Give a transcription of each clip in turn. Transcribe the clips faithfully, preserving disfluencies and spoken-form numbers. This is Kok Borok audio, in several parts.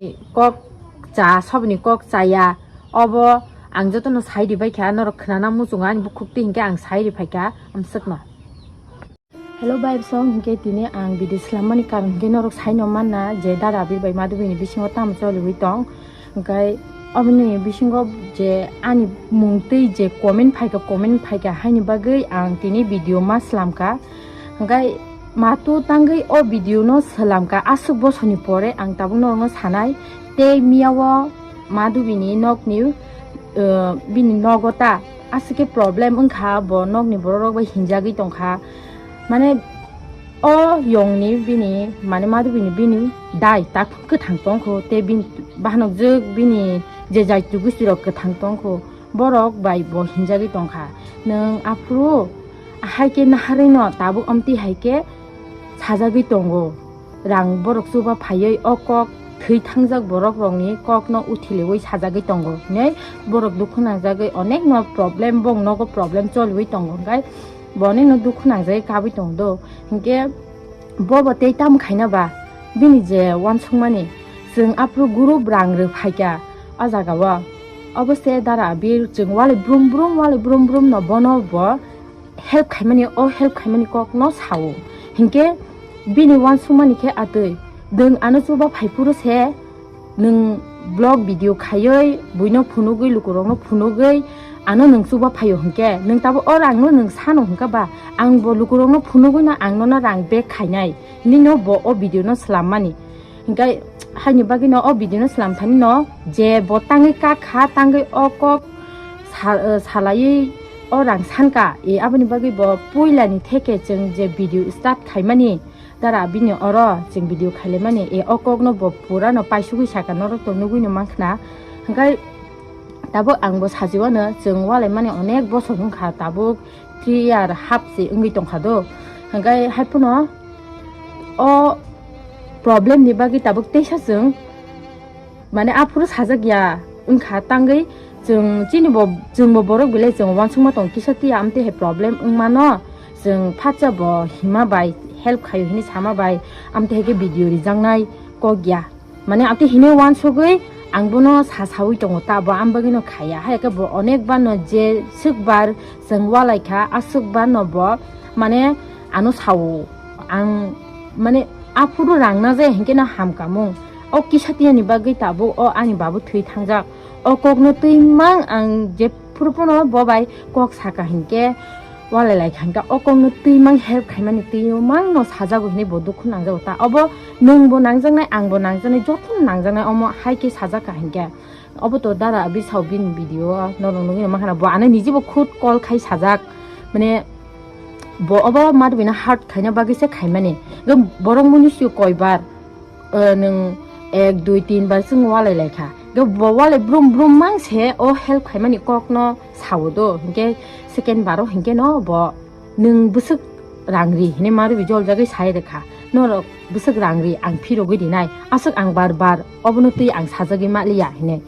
kok cha, sobni kok chaya, obo ang jotono sai ribai kha, norok khnana muchungo ani bukhuk twi hinkhe ang sai riphai kha amswkno. Hello vibes, o hinkhe tini ang video swlammani karon hinkhe norok saino manna je Dara Abir bai Madhubini bisingo tamo choliwi tong, hinkhe oboni bisingo je ani mung twi je comment phaikha, comment phaikha haini bagwi ang tini video ma swlamkha. Hinkhe matu tangwi o video no swlamkha, aswk bosorni pore ang tabuk norokno sanai. Tei miyao Madhubini nokni, eh, bini nogo ta aswk khe problem wngkha, bo nokni borok rok bai hinjagwi tongkha. Mane o yongni bini, mane Madhubini bini dai tak kwthang tongkho, tei bini bahanok jwk bini je jaitu gusti rok kwthang tongkho, borok bai bo hinjagwi tongkha. Nwng aphuru hai khe naharwi no tabuk amtwi hai khe sajagwi tongo. Rang borok chuba phaiwi o kok thwi thangjak borok rokni kokno uthiliwi sajagwi tongo hinwi borok dukhu nangjagwi onek no problem, bong nogo problem choliwi tongo, hinkhe bo onek no dukhu nangjagwi kabwi tongo do. Hinkhe bobo tei tamo khaina ba bini je uansukmani, chwng aphuru group rang rw phaikha o jagao, obo se Dara Abir chwng walai brum brum, walai brum brum no bono bo help khaimani, o help khaimani kokno sao. Hinkhe bini uansukmani khe atwi, nwng ano chuba phaiphuru se nwng vlog video khaiwi buino phunugwi, lukurokno phunugwi ano nwng chuba phaio hinkhe, nwng tabuk o rangno nwng sano hinkhe ba, ang bo lukurokno phunugwino ang nono rang back khainai, nino bo o video no swlammani. Hinkhe haini bagwino o video no swlam thani no je bo tangwi kak kha, tangwi o kok sa-, eh, salaiwi o rang sanka, e, aboni bagwi bo puilani theke chwng je video start khaimani, Dara bini oro chwng video khailaimani, e, o kokno bo purano paisugwi saka, norok to nugwino mankha na. Hinkhe tabuk ang bo sajiwano, chwng walaimani onek bosor wngkha, tabuk three year half se wngwi tongkha do. Hinkhe haiphano o problem ni bagwi tabuk teisa chwng, mane, aphuru sajak ya wngkha tangwi, chwng chini bo, chwng bo borok belai chwng uansukma tong kisa tiya amtwi hai problem wngmano, chwng phatsa bo hima bai help khaio hinwi sama bai amtwi hai khe video rijaknai kok ya. Mane amtwi hinwi uansugwi ang bono sa saui tongo ta, bo ang bagwino khaiya. Hai khe bo onek bar no je swk bar chwng walai kha, aswk bar no bo mane ano sao. Ang mane aphuru rang na jaya hinkhe no hamkamung. O kisa tiyani bagwi tabuk o ani babu thwi thangjak. O kokno twi mang ang jephuru phano bo bai kok saka hinkhe, walai lai kha hinkhe o kokno twi mang help khaimani twi mang no sajago hinwi bo dukhu nangjago ta. Obo nwng bo nangjaknai, ang bo nangjaknai, jotono nangjaknai, omo hai khe sajak kha hinkhe. Obo to Dara Abir sao bini video o norok nugwi mankha na, bo ano niji bo khud call khai sajak, mane bo obo Madhubino hurt khaina bagwi se khaimani. Borok muni sio koi bar, eh, nwng ek, dui, tin bar chwng walai lai kha. Bo walai brum brum mang se o help khaimani kokno sao do. Hinkhe second baro hinkhe no bo nwng bwswk rang ri hinwi Madhubi joljagwi sai rwkha. Norok bwswk rang ri, ang phirogwi rinai. Aswk ang bar bar obono twi ang sajagwi ma liya hinwi.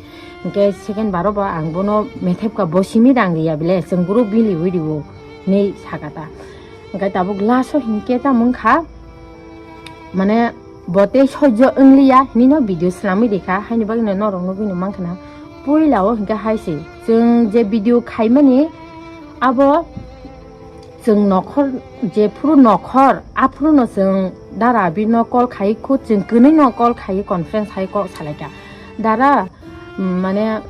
Hinkhe second baro bo ang bono methepkha, bo simi rang riya bile, chwng group biliwi rio hinwi saka ta. Hinkhe tabuk last o hinkhe tamo wngkha, mane bo tei sojjo wngliya hinwi no video swnamwi rikha, haini bagwino norok nugwino mankha na. Puila o hinkhe hai se, chwng je video khaimani abo chwng nokhor, jephuru nokhor, aphuru no chwng Dara Abir no call khai, khud chwng kwnwi no call khai, conference hai kok salaikha. Dara, mm, mane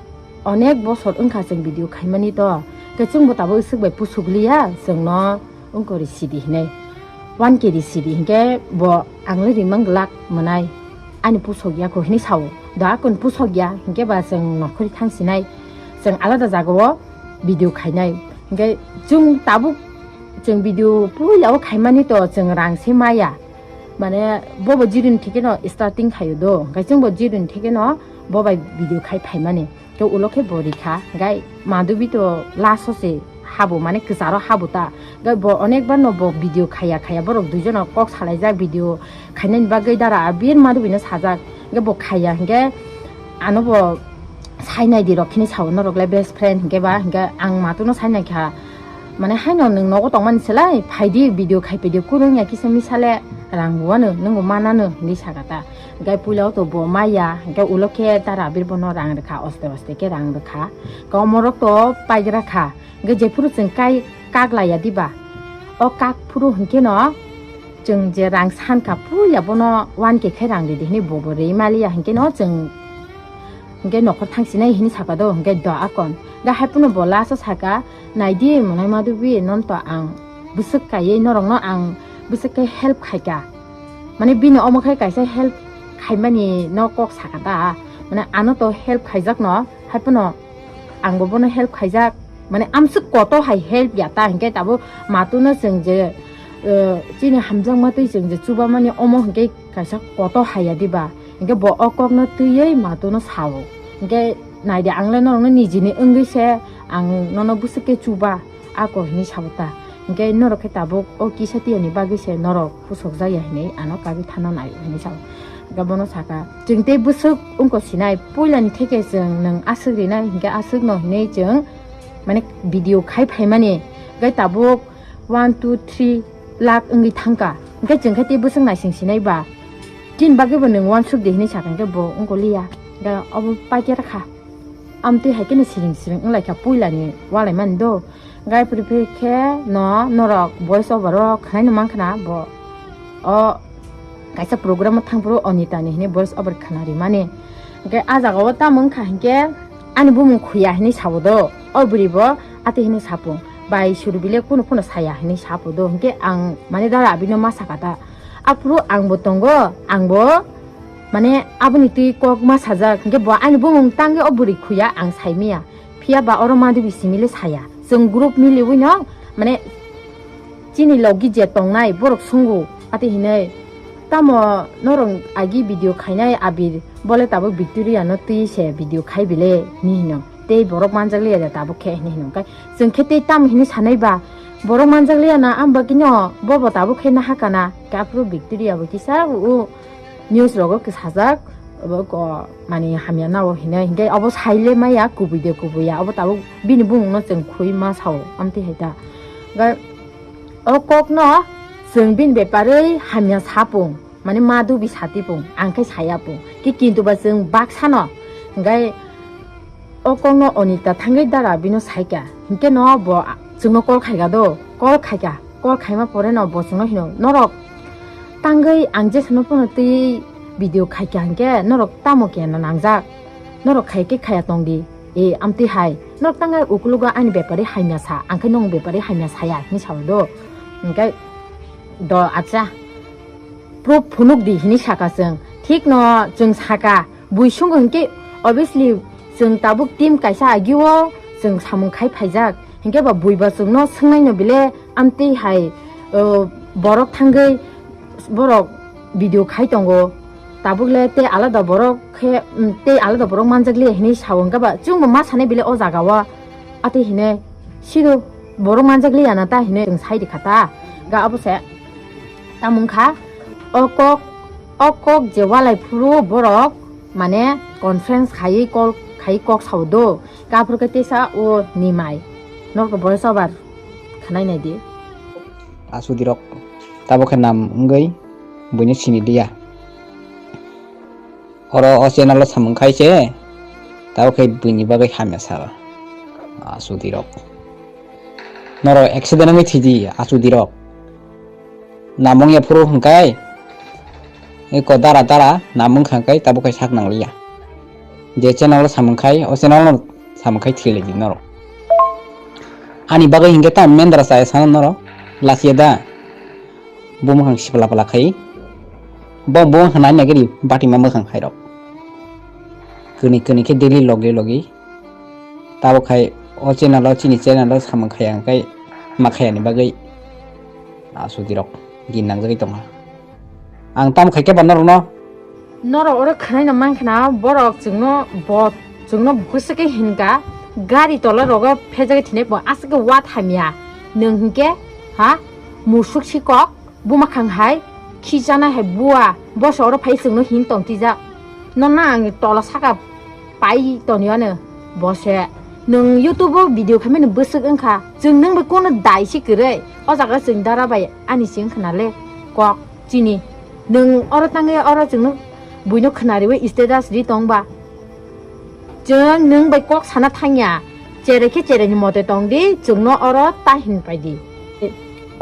onek bosor wngkha chwng video khaimani to, khe chwngbo tabuk swk bai pusuk liya, chwngno wngkori sidi hinwi, one K ri sidi hinkhe bo ang le rimang glak mwnai, ani pusok ya kho hinwi sao. Da kun pusok ya hinkhe ba chwng nokhori thang sinai, chwng alada jagao video khainai. Hinkhe chwng tabuk chwng video puila o khaimani to chwng rang se maya. Mane bobo jirin theke no starting khaio do. Hinkhe chwngbo jirin theke no bo bai video khai phaimani. To ulo khe bo rikha. Hinkhe Madhubi to last o se habo, mane kwcharo habo ta. Hinkhe bo onek bar no bo video khaiya khaiya, borok duijono kok salaijak video khainani bagwi Dara Abir Madhubi no sajak. Hinkhe bo khaiya hinkhe ano bo sainai di rok hinwi sao, norok le best friend hinkhe ba, hinkhe ang matu no sainai kha, mane haino nwng nogo tongmani selai phaidi video khai phaidi, kurung ya kisa misa le rang buwano, nwngbo manano hinwi saka ta. Hingke puila o to bo maya, hingke ulo khe dara abir bono rang rwkha, oste oste khe rang rwkha. Hingke omorok to paigra kha. Hingke jephuru chwng kai kak laiya diba, o kak phuru hingke no chwng je rang sankha puila bono one K khe rang ridi hinui bo bo rwi maliya hingke no chwng hingke nokhor thangsinai hinui saka do, hingke do akon. Hingke hai phano bo last o saka, "Naidi, monai madubi, non to ang bwswk kaiwi norokno ang bwswk khe help khaika." Mane bini omo khe kaisa help khaimani no kok saka da. Mane ano to help khaijakno, hai phano angbo bono help khaijak. Mane amswk koto hai help ya ta, hingke tabuk matuno chwng je, eh, chini hamjakma twi chwng je chubamani omo hingke kaisa koto hai ya diba. Hingke bo o kokno twiwi matuno sao. Hingke naidi, ang le norokno nijini wngwi se ang nono bwswk khe chuba. Ako hinui sabo ta. Hingke norok khe tabuk o kisa tiyani bagwi se norok pusok jak ya hinui ano kagwi thana nai hinui sabo. Hingke bono saka, "Chwng tei bwswk wngko sinai, puilani theke chwng nwng aswk rinai, hingke aswk no hinui chwng mane video khai phaimani, hingke tabuk one, two, three lakh wngwi thangka, hingke chwng khe tei bwswk naising sinai ba, chini bagwi bo nwng uansuk di," hinui saka, hingke bo wngko liya, hingke obo paikhe rwkha. Amtwi hai kheno siring siring wnglaikha puilani walaimani do. Gai phuri phuri khe no norok voice over o khwnaino mankha na bo. O kaisa program o thangphuru Onita ni hinui voice over khwna rimani. Hingke ah jaga o tamo wngkha hinkhe ani bumung khuya hinui sabo do. O bwrwi bo atwi hinui sapung. Bai suru bile kunu phano saya hinui sapo do. Hinkhe ang mane dara abino ma saka ta. Aphuru ang bo tongo, ang bo mane aboni twi kok ma sajak. Hinkhe bo ani bumung tangwi o bwrwi khuya ang saimaya. Phiya ba oro madhubi simi le saya. Chwng group miliwi no, mane chini logi je tongnai borok sungo, ati hinui, "Tamo norok agi video khainai abir, bole tabuk Victoria no twi se video khai bile," hinui hino. "Tei borok manjak liya da tabuk khe," hinui hino. Hingke chwng khe tei tamo hinui sanai ba, "Borok manjak liya na, ang bagwi no bo bo tabuk khe naha kana." Hingke aphuru Victoria bo kisa u news rogo kwsajak, obo ko mani hamya nao hinui, hingke obo sai le maya kubui de kubui ya, obo tabuk bini bumung no chwng khui ma sao, amtwi hai ta. Ga o kok no chwng bini beparwi hamya sapung, mani ma dubi satipung, ang khe saya pung, ki kintu ba chwng baksa no, hingke o kokno Onita thangwi dara bino saikha. Hinkhe no bo a-, chwngno call khaikha do. Call khaikha. Call khaima pore no bo chwngno hino, "Norok tangwi ang jesano phano twi video khaikha hinkhe norok tamo kena nangjak? Norok khai khe khaya tongdi." E, amtwi hai. "Norok tangwi ukulugo ani bepari hamya sa, ang khe nong bepari hamya saya," hinwi sao do. Hinkhe do, "Acha, proof phunuk di," hinwi saka chwng. Thik no chwng saka, bui sungo hinkhe obviously chwng tabuk team kaisa agio chwng samung khai phaijak. Hinkhe ba bui ba chwngno swngnai no bile amtwi hai, o, borok thangwi borok video khai tongo. Tabuk le tei alada borok khe, mm, tei alada borok manjak liya hinwi sao, hinkhe ba chwngbo ma sanai bile o jaga o. Atwi hinwi sido borok manjak liya na ta hinwi chwng sai rikha ta. Ga obo se. Tamo wngkha, o kok, o kok je walai phuru borok, mane, conference khaiwi call khaiwi kok sao do, kaphuru khe tesa o nimai. Norok voice over khwnai nai di. Asudi rok, tabo khe nam wngwi buino sini liya. Oro o channel o samung khai se, tabo khe buini bagwi hamya sal. Asudi rok. Norok accident wngwi thidi, asudi rok. Namung ya phuru hwnkai, eko dara dara namung kha hwnkai, tabuk khe sak nang liya. Je channel o samung khai, o channel no samung khai thwi lai di norok. Ani bagwi hinkhe tam mendra chaya sana norok, lachiya da. Bo mwkhang sipla pla khai. Bo bo hwnai nagiri bati ma mwkhang khai rok. Kwnwi kwnwi khe daily logi logi. Tabuk khai o channel o, chini channel o samung khaya hwnkai ma khayani bagwi asudi rok gin nangjagwi tongkha. Ang tamo khai khe ba norokno. Norok oro khwnai no mankha na, borok chwngno bo, chwngno bwswk khe hinka, gari tola rogo phejagwi thinai bo aswk khe wat hamya. Nwng hinkhe, ha? Musuk sikok, buma khang hai, khichana hai bua, boso oro phai chwngno hin tong tijak. Nona ang tola saka pai toni ano, bose. Nwng YouTube o video khaimani bwswk wngkha, chwng nwng bai kono dai si kwrwi, o jaga chwng dara bai ani sing khna le kok. Chini, nwng oro tangwi oro chwngno Buino khwnariwi status ri tongba. Chwng nwng bai kok sana thangya. Cherai khe cherai ni mote tong di, chwngno oro ta hin pai di.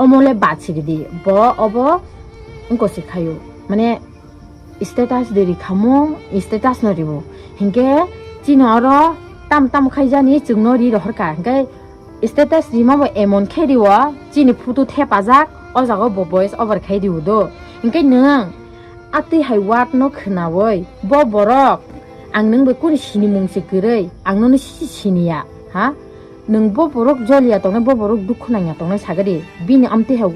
Omo le bachiri di. Bo obo wngko se khayo. Mane status de ri khamung, status no ribo. Hinkhe chini oro tam tam khaijani chwngno ri rohorka. Hinkhe status rima bo emon khe rio, chini photo thepajak, o jaga bo voice over khai rio do. Hinkhe nwng atwi hai word no khwnawi, bo borok ang nwng bai kuni sinimung se kwrwi, ang nono si siniya, ha? Nwng bo borok joliya tongnai, bo borok dukhu nangya tongnai sagadi, bini amtwi hai